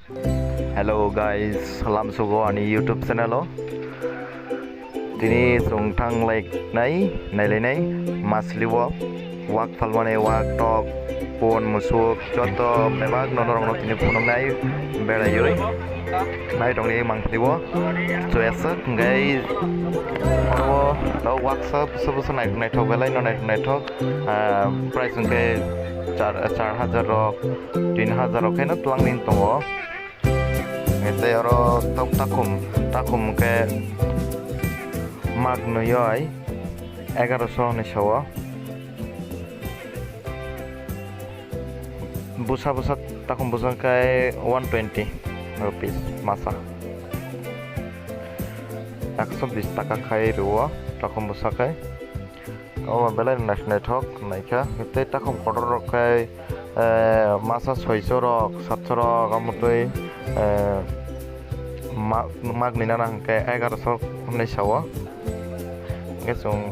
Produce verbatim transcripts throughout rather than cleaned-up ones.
Hello guys, lamsugo ani YouTube channel o. Tini chwng thang lai nai, nai lai nai, masli o wak phalmani wak tok, pun musuk, joto bebak no norok no tini phunuk nai berai oi. Nai tong ni mangpili o, choyaswk hwnkhe oro o wak sa busa busa naithok naithok belai no naithok naithok, ah, price hwnkhe char, char hajar rok, tin hajar rok khe no twlang ni tongo. Tei oro tok takhum, takhum khe mak nwi oi egaroso hinwi sao. Busa busa takhum busa khe one twenty rupees masa. Ekso bis taka khai rwo takhum busa khe. Obo belai naithok naithok naikha. Tei takhum kotor rok khai, eh, masa soiso rok, satso rok, omo twi, eh, ma-, magni nana hwnkhe egaroso hinwi sao. Hwnkhe chwng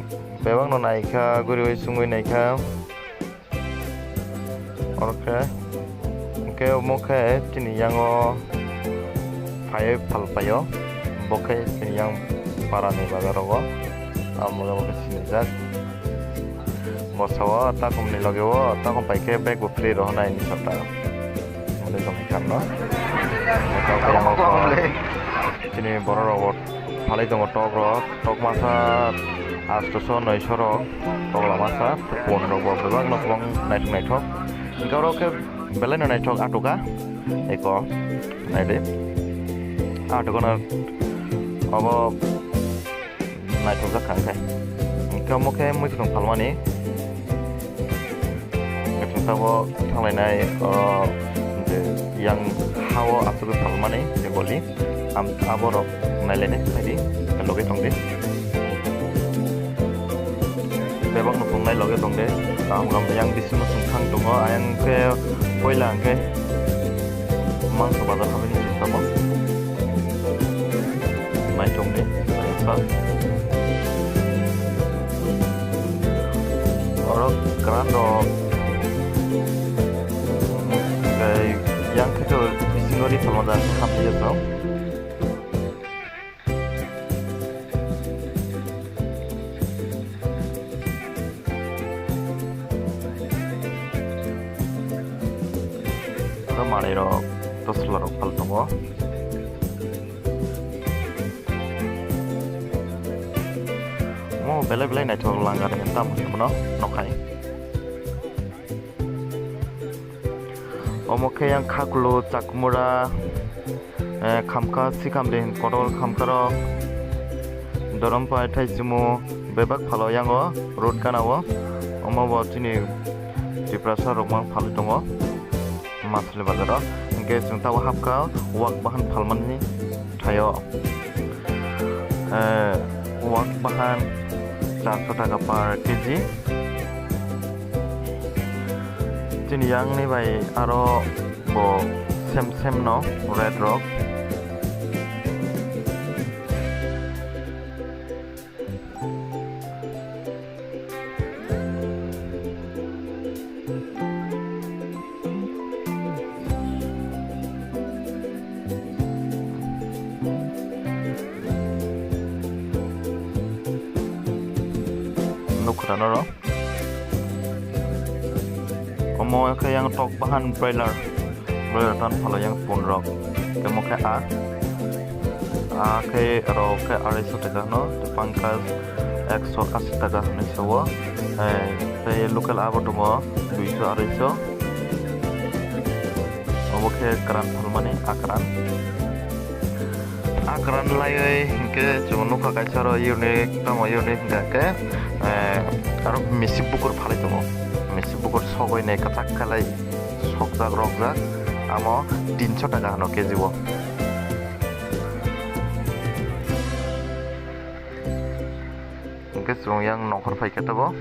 bebakno naikha, guriwi chwngwi naikha. Oro khe, hwnkhe omo khe chini yango phaiwi phal paio, bo khe chini yang parani bazar rogo, amo khe sinijak. Bosao takhumni loge o takhum pai khe bag bo free rohornai ni sota. Mode tongwi kharno. Chini borok rogo phalwi tongo tok rok, tok masa astoso noiso rok, tokla masa pun rok bo bebak no kwbang naithok naithok. Hwnkhe oro khe belai no naithok atukha eko naidi. Atukha no obo naithokjak kha hwnkhe. Hwnkhe omo khe muikwthwng phalmani. Hwnkhe chwng tabuk thanglainai, o, je yang ha-o asugwi phalmani je goli. Am-, aborok nailainai phaidi, loge tongdi. Bebak nukhungnai loge tongdi. Kaham kaham yang bisingo chwng thang tongo. Ayang khe puila hwnkhe mangso bazar habani chwng tabuk. Naichomni, naikha. Oro kwran rok, tei yang khe to bisingo ri phalma da khamliya to. Oro manwi rok, tosla rok phal tongo. Mo belai belai naithok langa ringwi tamo hinwi bono nokhai. Omo khe yang khaklu, chakmura, eh, khamkha, sikhamri, kotor khamkha rok, dorompai, thaichumu, bebak phalo yango road gana o. Omo bo chini Tiprasa rok mang phalwi tongo. Masli bazaro hwnkhe chwng tabuk hapkha wak bahan phalmani thaio, eh, wak bahan charso taka per kg. Chini yangni bai aro bo sem sem no red rok. Nukha na oro. Omo khe yang tok bahan broiler. Broiler tan phalo yang pun rok. Tei omo khe a. A khe aro khe arai so taka no, tei pankaj ekso asi taka hinwi sao. Eh, tei local abo tongo duiso arai so. Obo khe kwran phalmani akran. Akran laiwi hinkhe chwng nukha kaisa oro unique, tamo unique hinkha khe, eh, aro misi bukur phalwi tongo. Misi bukur sogwi nai kwchak khe lai sokjak rokjak, amo tinso taka hano K G o. Hwnkhe chwng yang nongkhor phaikhe tabuk